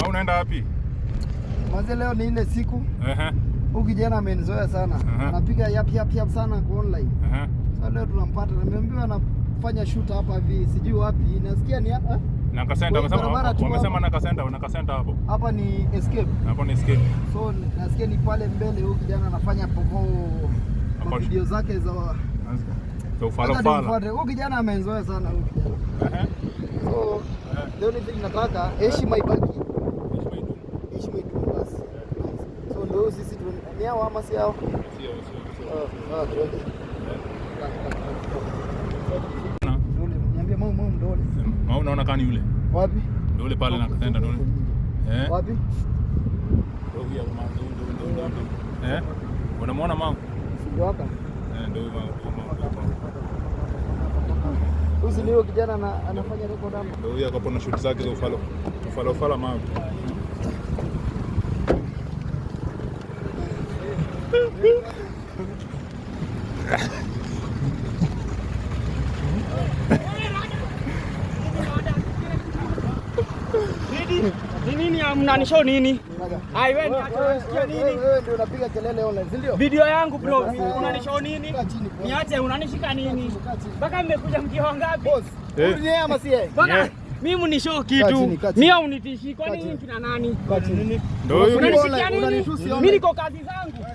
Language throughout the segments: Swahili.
Ma, unaenda wapi? Manze, leo ni ile siku. Huyu kijana amenizoea sana. Anapiga yap yap yap sana kwa online. Sasa leo tunampata. Nimeambiwa anafanya shoot hapa hivi, sijui wapi. Nasikia ni hapa. Na kasenta Kwa wamesema barabara tu wamesema hapo. na kasenta hapo. Hapa ni Escape. Hapo ni Escape. So nasikia ni pale mbele huyu kijana anafanya popo Hapo- video zake za Za ufala Acha ufala. nimfuate. Huyu kijana amenizoea sana huyu kijana. So the only thing nataka heshima ibaki. Heshima idumu basi. So ndio sisi ni hao ama si hao? Sio, sio, sio. Ah, tuende. Ndole, niambie mau mau ndole. Ma, unaona kani yule? Wapi? Ndio yule pale na kasenta ndio. Eh? Wapi? Ndio huyo ma, ndio ndio ndio ndio. Eh? Unamuona mau? Ndio hapa. Eh, ndio huyo mau, ndio mau. Huyu ndio kijana anafanya record hapa. Ndio huyo hapo na shoot zake za ufala. Ufala ufala mau. Ni nini mnanishow nini? Ai wewe niache unasikia nini? Wewe ndio unapiga kelele online, si ndio? Video yangu bro, unanishow nini? Kaa chini, bro. Niache unanishika nini? Kaa chini. Mpaka mmekuja mkiwa ngapi? Boss, Eh. huyu ni yeye ama si yeye? Mpaka Yeah. mimi mnishow Kaa kitu. chini, kaa chini. Mimi unitishi kwani Kaa nyinyi chini. kina nani? Kaa chini. Ndio huyo. Unanishikia Online, nini? unanitusi online. Mimi niko kazi zangu.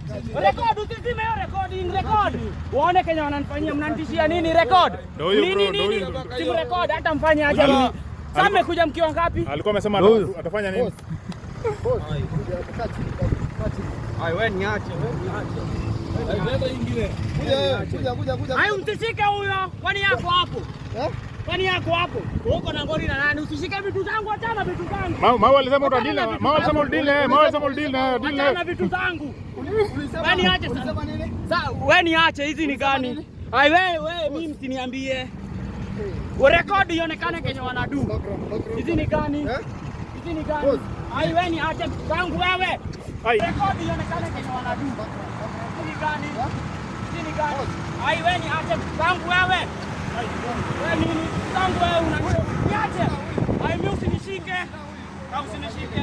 Record usizime hiyo recording, record. Waone Kenya wananifanyia, mnanitishia nini record? Ndio huyo bro, Nini ndio nini? huyo. Simu record hata mfanye aje. Sasa mmekuja mkiwa ngapi? Alikuwa amesema atafanya nini? Boss. Boss, kuja hapa, kaa chini, kaa chini. Ai wewe niache, wewe niache. Kuja wewe, kuja kuja kuja. Ai msishike huyo, kwani yako hapo? Eh? Kwani yako hapo? Uko na ngori na nani? Usishike vitu zangu, achana vitu zangu. Ma, ma alisema utadeal na ma alisema udeal na ma alisema udeal na deal Achana na vitu zangu. Ulisema Wewe niache sasa. Ulisema nini? Sa wewe niache, hizi ni gani? Ai wewe wewe mimi msiniambie. Urekodi ionekane Kenya wanadu. Background, background. Hizi ni gani? Eh? Hizi ni gani? Boss. Ai wewe niache vitu zangu wewe. Ai. Rekodi ionekane Kenya wanadu. Hizi ni gani? Hizi ni gani? Ai wewe niache vitu zangu wewe. Wewe nini? Vitu zangu wewe una niache. Ai mimi usinishike. Au usinishike.